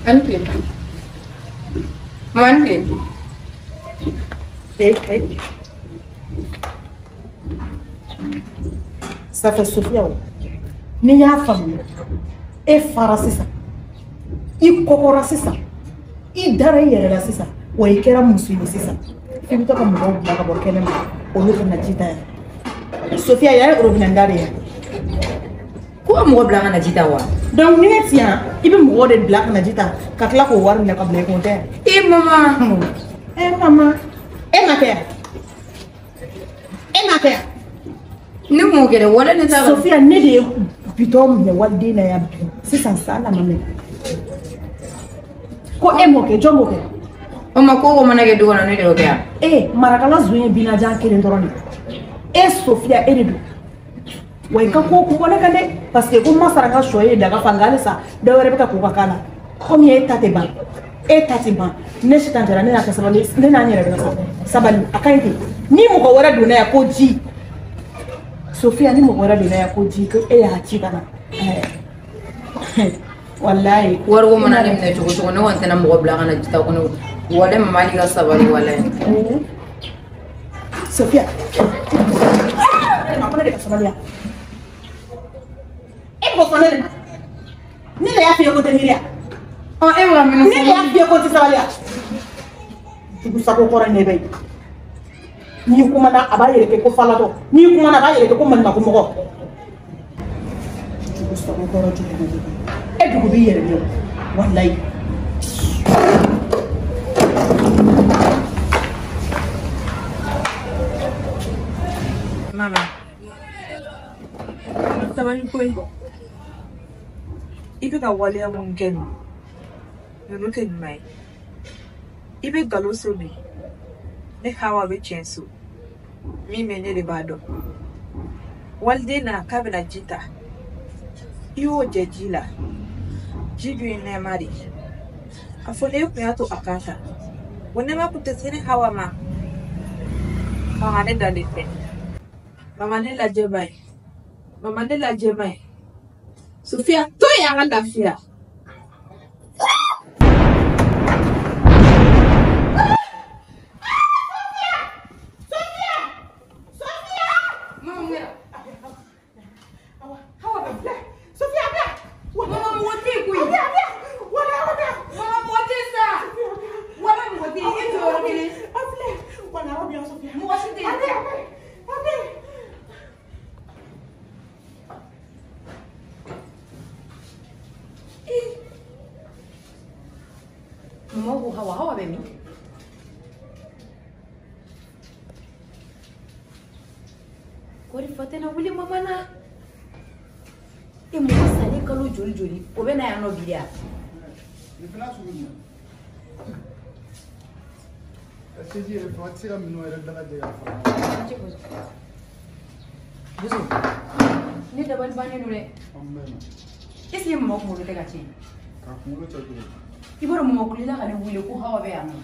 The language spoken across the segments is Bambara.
Ani tile. Mama ni tile. Ee. Ça fait Sophia o. Ni y'a faamuya e fara sisan i kɔkɔra sisan i dara i yɛrɛ la sisan wa i kɛra muso ye sisan f'i bɛ to ka mɔgɔw bila ka bɔ kɛnɛ ma olu ka na ji ta yan Sophia yan ye robinet da de ye Ko ka mɔgɔ bila ka na ji ta wa? Donc ni ne ti yan i bɛ mɔgɔw de bila ka na ji ta ka tila k'o wari minɛ ka bila i kun tɛ? E mama. E mama e ma kɛ yan e ma kɛ yan. Ne m'o kɛ dɛ wala ne t'a la. Sophia ne de ye bitɔn minɛ waliden na yan bi sisan san nana mɛn ko e m'o kɛ jɔn b'o kɛ? O ma ko mana kɛ du kɔnɔ ne de y'o kɛ yan. E marakala zon ye binajan kelen dɔrɔn de e Sophia e de don wa i ka ko kun bɔ ne kan dɛ parce que ko n ma sara n ka sɔ ye daga fa nka halisa dɔ wɛrɛ bɛ ka ko ka k'a la komi e ta tɛ ban e ta tɛ ban ne sitan jara ne n'a ka sabali ne n'an yɛrɛ bɛ sabali a ka ɲi ten ni mɔgɔ wɛrɛ donna yan ko ji Sophia ni mɔgɔ wɛrɛ donna yan ko ji ko e y'a ci ka na walayi Wariko mana ne minɛ cogo cogo ne kɔni tɛna mɔgɔ bila ka na ji ta kɔnɔ walayi mama hali ka sabali walayi. Sophia a ko ne de ka sabali yan e b'o fɔ ne de ma ne de y'a f'i ye ko tɛ miiri yan Ɔ e bɛ ka min ne de y'a f'i ye ko tɛ sabali yan jugu sago kɔrɔ ne bɛ yen n'i kumana a b'a yɛrɛ kɛ ko falatɔ n'i kumana a b'a yɛrɛ kɛ ko maɲumako mɔgɔ jugu sago kɔrɔ jugu e dugu b'i yɛrɛ ɲɛ walayi. Mama, sabali koyi. I bɛ ka waleya mun kɛ nin, ninnu tɛ ɲuman ye. I bɛ nkalon so bi, ne Hawa bɛ tiɲɛ so. Min bɛ ne de b'a dɔn. Waliden nana k'a bɛna ji ta. I y'o jɛ ji la. Ji dun ye nɛɛma de ye. A fɔ n'e kun y'a to a k'a ta. O nɛɛma kun tɛ se ne Hawa ma. Mama ne dalen tɛ. Mama ne lajɛ ba ye. Mama ne lajɛ ba ye. Sophia to yen an ka lafiya. Mama mun kɛra? Hawa bɛ filɛ Sophia bɛ Mama mɔgɔ tɛ yen koyi. Wala awa bɛ Mama mɔgɔ tɛ yen sa. Wala mɔgɔ tɛ yen e jɔ yɔrɔ kelen. A filɛ wala awa bɛ yan Sophia. Mɔgɔ si tɛ yen. A bɛ a bɛ a bɛ. Mama ko Hawa Hawa bɛ min? Kɔri fa tɛna wuli mama na. E mɔgɔ salen kalo joli joli o bɛ na yan nɔ bi de wa? Nin fana sugu jumɛn? Sɛji yɛrɛ fana tɛ se ka minɛnw yɛrɛ dalajɛ ka fara ɲɔgɔn kan. Bozo, ne dabali bannen don dɛ. An bɛɛ ma. Est ce que mama kunkolo tɛ ka tiɲɛ? K'a kunkolo cɛ cogo di? I b'a dɔn mama kulela ka ne wele ko Hawa bɛ yan nɔ.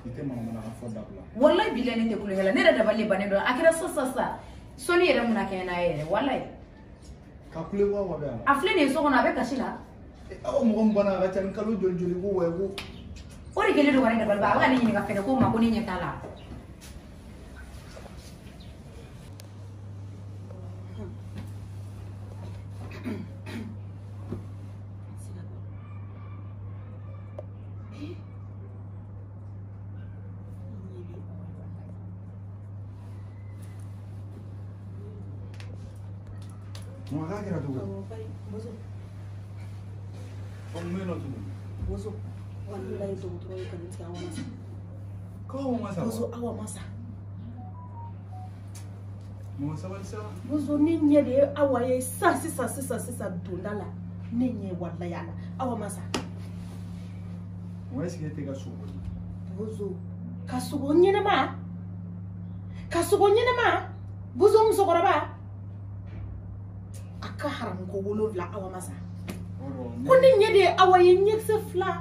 I tɛ manamanakan fɔ dabila. Walayi bilayi ne tɛ kulonkɛ la ne yɛrɛ dabali bannen don a kɛra sisan sisan sɔnni yɛrɛ mun na kɛ n'a ye yɛrɛ walayi. Ka kule ko Hawa bɛ yan nɔ. A filɛ nin ye so kɔnɔ a bɛ kasi la. Aw mɔgɔ min banna a ka ca ni kalo joli joli ko wa ko. O de kɛlen don ka ne dabali ban a bɛ ka ne ɲininka fɛnɛ ko ma ko ne ɲɛ t'a la. Mama k'a kɛra cogo di? Bozo Ɔ mun bɛ yen nɔ tuguni? Bozo walayi dɔgɔtɔrɔ ye nkalon tigɛ Awa ma sa. Ko Awa ma sa wa? Bozo Awa ma sa. Mama sabali sa. Bozo ne ɲɛ de ye Awa ye sisan sisan sisan sisan donda la ne ɲɛ walayi a la Awa ma sa. Mama est ce que e tɛ ka sogo di? Bozo ka sogo ɲɛnama ka sogo ɲɛnama Bozo musokɔrɔba a ka haramu ko 7 Awa ma sa. Ko ne ɲɛ de ye Awa ye ɲɛkisɛ 2.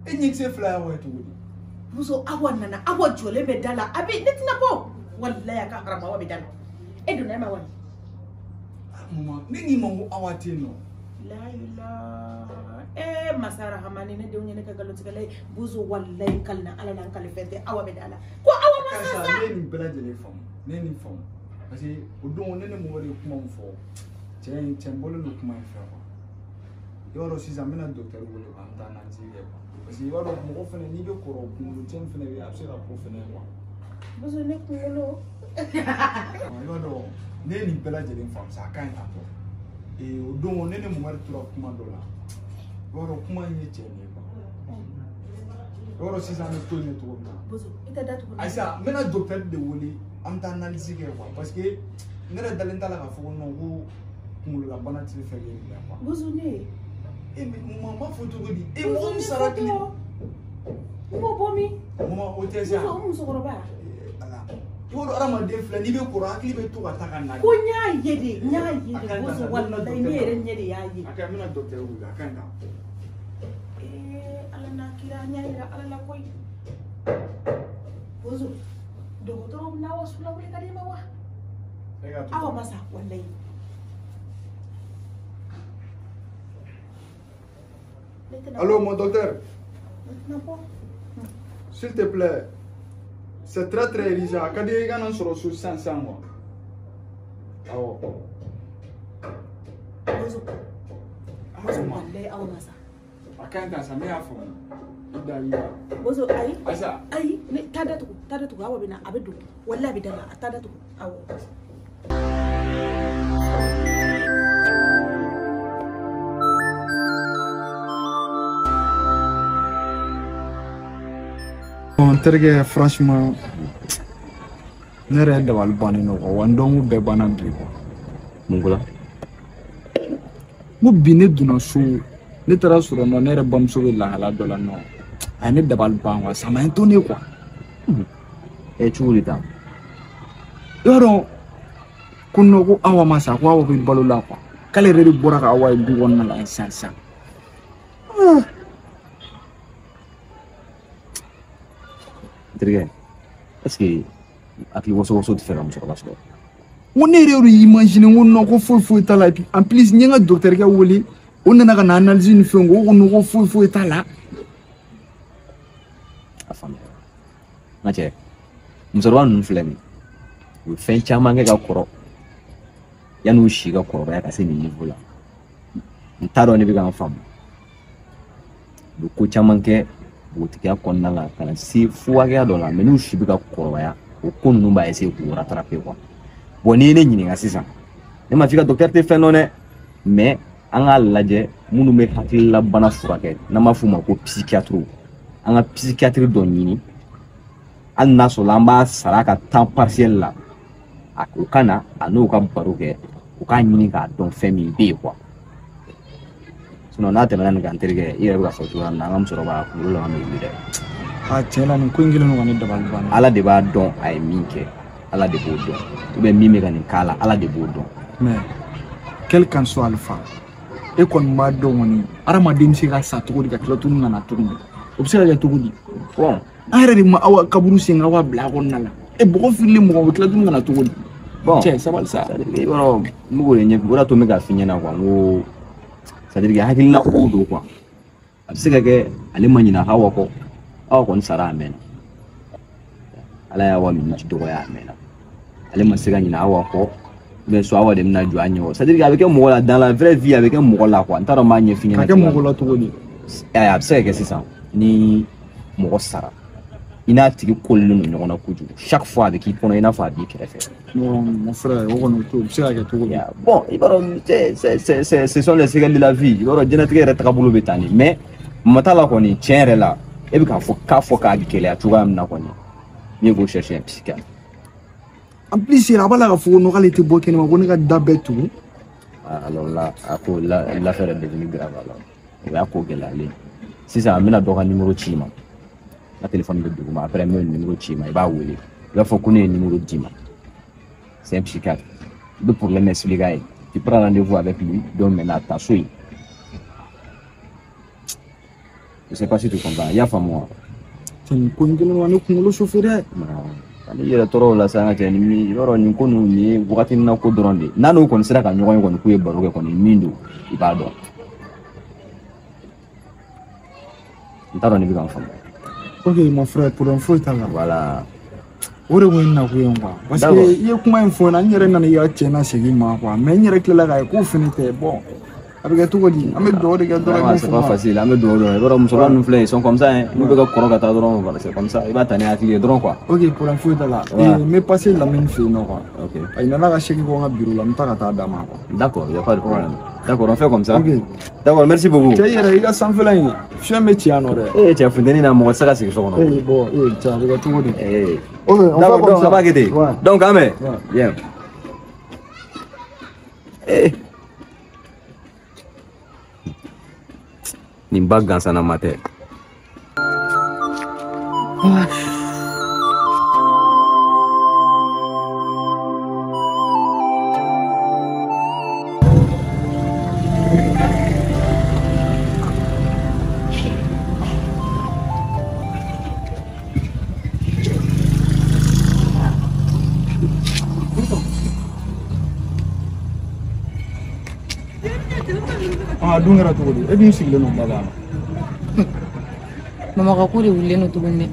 E ɲɛkisɛ 2 ye Awa ye cogo di? Bozo Awa nana Awa jɔlen bɛ da la a bɛ ne tɛna bɔ walayi a ka haramu Awa bɛ da la e donna e ma wa? Mama ne k'i ma ko Awa tɛ yen nɔ. La ilaha masara hamani ne denw ye ne ka nkalontigɛla ye Bozo walayi kalina ala la n kali fɛn tɛ Awa bɛ da la ko Awa ma sa sa. Ne ye nin bɛɛ lajɛlen faamu, ne ye nin faamu parce que o don ne ni mɔgɔ de ye kuma min fɔ cɛ in cɛ n bɔlen don kuma in fɛ quoi. I b'a dɔn sisan n bɛna docteur wele quoi, an bɛ taa analyse kɛ quoi parce que i b'a dɔn mɔgɔ fɛnɛ n'i bɛ kɔrɔ kunkolo cɛn fɛnɛ bɛ yen a bɛ se ka ko fɛnɛ quoi. Bozo ne kunkolo. I b'a dɔn ne ye nin bɛɛ lajɛlen faamu sa a ka ɲi tan tɔ. O don ne ni Mohamed tora kuma dɔ la i b'a dɔn kuma in ye tiɲɛ de ye quoi. I b'a dɔn sisan an bɛ to yen cogo min na. Bozo i tɛ datugu. Ayisa n bɛna docteur de wele an bɛ taa analyse kɛ quoi parce que ne yɛrɛ dalen t'a la k'a fɔ ko non ko kunkololabana tɛ fɛ k'e minɛ quoi. Bozo ne. E mais maman b'a fɔ cogo di? E mɔgɔ min sara kile. N b'o bɔ min? Maman o tɛ sa. Bozo o musokɔrɔba. Ala. I b'a dɔn hadamaden filɛ n'i bɛ kɔrɔ hakili bɛ to ka taa ka na. Ko n y'a ye de n y'a ye de Bozo walayi ne yɛrɛ ɲɛ de y'a ye. A ka ɲi n bɛna docteur wele a ka ɲi tan. Ala n'a kira n y'a yira ala la koyi. Bozo dɔgɔtɔrɔw bɛna aw sula wuli ka d'i ma wa? Awa ma sa walayi. Allô mon docteur. S'il te plaît. C'est très très urgent. Quand il y a un sort sous 500 mois. Awɔ. Bozo. Bozo walayi awa ma sa. A ka ɲi tan sa ne y'a faamu. I da i da. Bozo ayi. Ayisa. Ayi ne taa datugu awa bɛ na a bɛ don walayi a bɛ da la a taa datugu awɔ. N terikɛ franchement ne yɛrɛ dabali bannen don quoi wa n dɔnko bɛɛ banna bi quoi. Mun ko la? N ko bi ne donna so ne taara sɔrɔ nɔ ne yɛrɛ bamuso bɛ lahala dɔ la nɔ a ye ne dabali ban quoi, ça m'a étonné quoi. Cogo di tan? I b'a dɔn ko nɔ ko Awa ma sa ko Awa bɛ balo la quoi k'ale yɛrɛ de bɔra ka Awa ye du kɔnɔna la sisan sisan. Terikɛ, est-ce que hakili waso tɛ fɛ ka musokɔrɔba sɔrɔ? N ko ne yɛrɛ y'o imaginer n ko non ko foyi foyi t'a la et puis en plus n ye n ka docteur kɛ wele o nana ka na analyse ni fɛnw kɛ o ko non ko foyi foyi t'a la. A faamuya. N ka cɛ, musokɔrɔba ninnu filɛ nin ye, u ye fɛn caman kɛ ka kɔrɔ yan'u si ka kɔrɔbaya ka se nin niveau la. N t'a dɔn ne bɛ ka n faamu. U bɛ ko caman kɛ npogotigiya kɔnɔna la ka na se fo hakɛya dɔ la, mais n'u si bɛ ka kɔrɔbaya o ko ninnu b'a essayer k'u rattraper quoi. Bon n'i ye ne ɲininka sisan, ne ma f'i ka docteur tɛ fɛn dɔn dɛ, mais an k'a lajɛ minnu bɛ hakililabana furakɛ n'an b'a f'u ma ko psychiatre, an ka psychiatre dɔ ɲini hali n'a sɔrɔ an b'a sara ka temps partiel la, o ka na a n'o ka baro kɛ, o k'a ɲini k'a dɔn fɛn min bɛ yen quoi. Sinon n'a tɛmɛna nin kan n terikɛ i yɛrɛ bɛ ka fɔ cogoya min na an ka musokɔrɔba kunkolo laban bɛ wuli dɛ. A tiɲɛ na nin ko in kɛlen don ka ne dabali ban. Ala de b'a dɔn a ye min kɛ, Ala de b'o dɔn, ou bien min bɛ ka nin k'a la Ala de b'o dɔn. Mais quel qu'en soit alpha, e kɔni b'a dɔn kɔni hadamaden bɛ se ka sa cogo di ka tila tuguni ka na tuguni, o bɛ se ka kɛ cogo di? Bon an yɛrɛ de ma Awa kaburu sen ka Awa bila a kɔnɔna la, e bɔgɔ fililen mɔgɔ bɛ tila tuguni ka na cogo di? Bon cɛ sabali sa. I b'a dɔn n bɛ k'o de ɲɛfɔ, o de y'a to n bɛ k'a f'i ɲɛna quoi, n ko c'est-à-dire que hakilina ko don quoi. A bɛ se ka kɛ ale ma ɲinɛ Awa kɔ, Awa kɔni sara a mɛnna, Ala y'Awa minɛ dɔgɔya a mɛnna, ale ma se ka ɲinɛ Awa kɔ, mais soit Awa de bɛna jɔ a ɲɛ kɔrɔ. C'est-à-dire que a bɛ kɛ mɔgɔ la dans la vraie vie, a bɛ kɛ mɔgɔ la quoi, n t'a dɔn n b'a ɲɛf'i ɲɛna. Ka kɛ mɔgɔ la cogo di? A bɛ se ka kɛ sisan ni mɔgɔ sara i n'a tigi kolilen don ɲɔgɔn na kojugu, chaque fois a bɛ k'i kɔnɔ i n'a fɔ a b'i kɛrɛfɛ. Non mon frère, o kɔni o bɛ se ka kɛ cogo di? Bon i b'a dɔn ce sont les secrets de la vie, i b'a dɔn diɲɛlatigɛ yɛrɛ tagabolo bɛ tan de, mais mata la kɔni tiɲɛ yɛrɛ la e bɛ k'a fɔ k'a fɔ k'a gɛlɛya cogoya min na kɔni, mieux vaut chercher un psychiatre. En plus a b'a la k'a fɔ ko non k'ale tɛ bɔ kɛnɛma ko ne ka da bɛɛ tugu. Alors là a ko l'affaire est devenue grave alors, o y'a ko gɛlɛyalen. Sisan n bɛna dɔ ka numéro ci i ma. N ka téléphone bɛ duguma, après n bɛ numéro ci i ma, i b'a wele, i b'a fɔ ko ne ye numéro d'i ma. C'est un psychiatre. I bɛ problème expliquer a ye. Tu prends rendez-vous avec lui, donc maintenant a taa so yen. Je sais pas si tu comprends, i y'a faamu wa? Nin ko in kɛlen don ka ne kunkolo chauffer dɛ. Ani yɛrɛ tɔɔrɔ o la sa an ka cɛ, ni min i b'a dɔn nin ko ninnu nin ye wagatinin na ko dɔrɔn de ye. N'a n'o kɔni sera ka ɲɔgɔn ye kɔni k'u ye baro kɛ kɔni min don, i b'a dɔn. N t'a dɔn n'i bɛ ka n faamu. Ok mon frère, problème foyi t'a la. Voilà. O de kun ye n nakun ye quoi. Parce que i ye kuma in fɔ n na, n yɛrɛ nana i ka cɛ nasegin ma quoi. Mais n yɛrɛ tilala k'a ye k'o fɛnɛ tɛ bon. A bɛ kɛ cogo di? An bɛ dugawu de kɛ dɔrɔn. C'est pas facile, an bɛ dugawu dɔrɔn. I b'a dɔn musokɔrɔba ninnu filɛ, ils sont comme ça hein. N'u bɛ ka kɔrɔ ka taa dɔrɔn, voilà, c'est comme ça. I b'a ta ni hakili ye dɔrɔn quoi. Ok, problème foyi t'a la. N bɛ passer Lamini fɛ yen nɔ quoi. Ok. A nana ka chèque bɔ n ka bureau la, n bɛ taa ka taa d'a ma quoi. D'accord, y a pas de problème. D'accord, on fait comme ça. Ok. D'accord, merci beaucoup. Cɛ yɛrɛ i ka sanfɛla in fiɲɛ bɛ ci yan nɔ dɛ. Eh cɛ funteni na mɔgɔ tɛ se ka sigi so kɔnɔ. Eh bon, eh cɛ a bɛ kɛ cogo di? Eh. Ok, on fait comme donc, ça. ça va kɛ ten. Donc an bɛ. Bien. Eh. Nin ba gansanna ma tɛ. A dun kɛra cogo di? E dun sigilen don da la. Mama ka ko de wulilen don tuguni dɛ.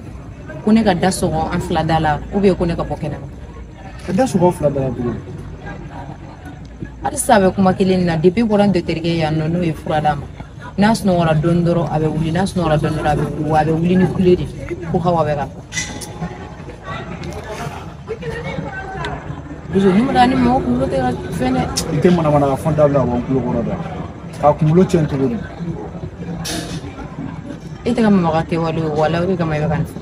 Ko ne ka da sɔgɔ an fila da la ou bien ko ne ka bɔ kɛnɛma. Ka da sɔgɔ fila da la cogo di? Halisa a bɛ kuma kelen na depuis bɔra n dɔkitɛrikɛ yan nɔ n'o ye fura d'a ma. N'a sunɔgɔra dɔɔni dɔrɔn a bɛ wuli, n'a sunɔgɔra dɔɔni dɔrɔn a bɛ wuli, wa a bɛ wuli ni kule de ko Hawa bɛ ka fɔ. Bozo ni ma ni mɔgɔ kunkolo tɛ ka fɛn dɛ. I tɛ manamana ka fɛn dabila ka bɔ n tulo kɔrɔ dɛ. K'a kunkolo tiɲɛ cogo di? E tɛ ka mama ka kɛwale ye wala o de kama i bɛ ka nin fɔ.